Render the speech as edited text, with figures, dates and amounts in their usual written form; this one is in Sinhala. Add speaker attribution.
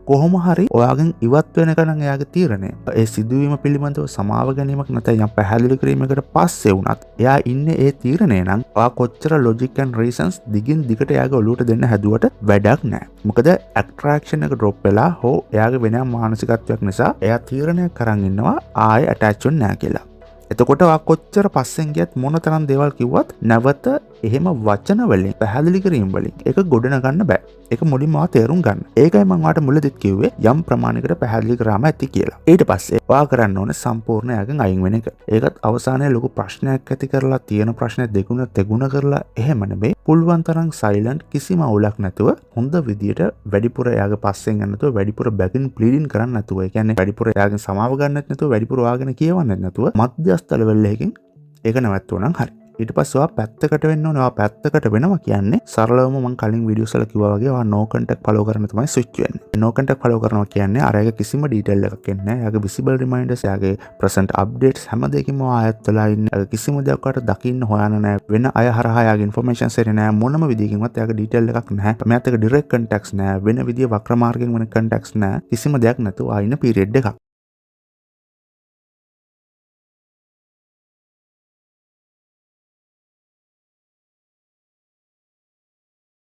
Speaker 1: කොහොම හරි ඔයාගෙන් ඉවත් වෙන එක නම් එයාගේ තීරණය. ඒ සිදුවීම පිළිබඳව සමාව ගැනීමක් නැත්නම් යම් පැහැදිලි කිරීමකට පස්සේ වුණත් එයා ඉන්නේ ඒ තීරණය නම්, ඔයා කොච්චර ලොජික් ඇන්ඩ් රීසන්ස් දිගින් දිගට එයාගේ ඔලුවට දෙන්න හැදුවට වැඩක් නෑ. මොකද ඇට්‍රැක්ෂන් එක ඩ්‍රොප් වෙලා හෝ එයාගේ වෙනම මානසිකත්වයක් නිසා එයා තීරණයක් කරන් ඉන්නවා ආයෙ ඇටැච් වෙන්නේ නෑ කියලා. එතකොට ඔයා කොච්චර පස්සෙන් ගියත්, මොන තරම් දේවල් කිව්වත්, නැවත එහෙම වචන වලින්, පැහැදිලි කිරීම වලින් ඒක ගොඩනගන්න බෑ. ඒක මුලින්ම ඔයා තේරුම් ගන්න. ඒකයි මං ඔයාට මුලදිත් කිව්වේ යම් ප්‍රමාණයකට පැහැදිලි කරාම ඇති කියලා. ඊට පස්සේ ඔයා කරන්න ඕනේ සම්පූර්ණ එයාගෙන් අයින් වෙන එක. ඒකත් අවසානයේ ලොකු ප්‍රශ්නයක් ඇති කරලා, තියෙන ප්‍රශ්නය දෙගුණ තෙගුණ කරලා එහෙම නෙමෙයි. පුළුවන් තරම් සයිලන්ට්, කිසිම අවුලක් නැතුව, හොඳ විදියට, වැඩිපුර එයාගේ පස්සෙන් යන්න නැතුව, වැඩිපුර බැගින් ප්ලීඩින් කරන්න නැතුව, ඒ කියන්නේ වැඩිපුර එයාගෙන් සමාව ගන්නත් නැතුව, වැඩිපුර ඔයා ගැන කියවන්නෙත් නැතුව, මධ්‍යස්ථ ලෙවල් එකකින් ඒක නැවැත්තුවා නම් හරි. ඊට පස්සේ ඔයා පැත්තකට වෙන්න ඕනේ. ඔයා පැත්තකට වෙනවා කියන්නේ සරලවම මං කලින් වීඩියෝස් වල කිව්වා වගේ ඔයා නෝ කන්ටැක්ට් ෆලෝ කරන තමයි ස්විච් වෙන්නේ. නෝ කන්ටැක්ට් ෆලෝ කරනවා කියන්නේ අර එයාගේ කිසිම ඩීටේල් එකක් එන්නේ නැහැ. එයාගේ විසිබල් රිමයින්ඩර්ස්, එයාගේ ප්‍රසන්ට් අප්ඩේට්ස් හැම දෙයකින්ම ඔයා ඈත් වෙලා ඉන්නේ. එයාගේ කිසිම දෙයක් ඔයාට දකින්න හොයන්න නැහැ. වෙන අය හරහා එයාගේ ඉන්ෆර්මේෂන්ස් එන්නේ නැහැ. මොනම විදියකින්වත් එයාගේ ඩීටේල් එකක් නැහැ. මෙයාත් එක්ක ඩිරෙක්ට් කන්ටැක්ට්ස් නැහැ. වෙන විදිය වක්‍ර මාර්ගයෙන් වෙන කන්ටැක්ට්ස් නැහැ. කිසිම දෙයක් නැතුව ආ ඉන්න පීරියඩ් එකක්.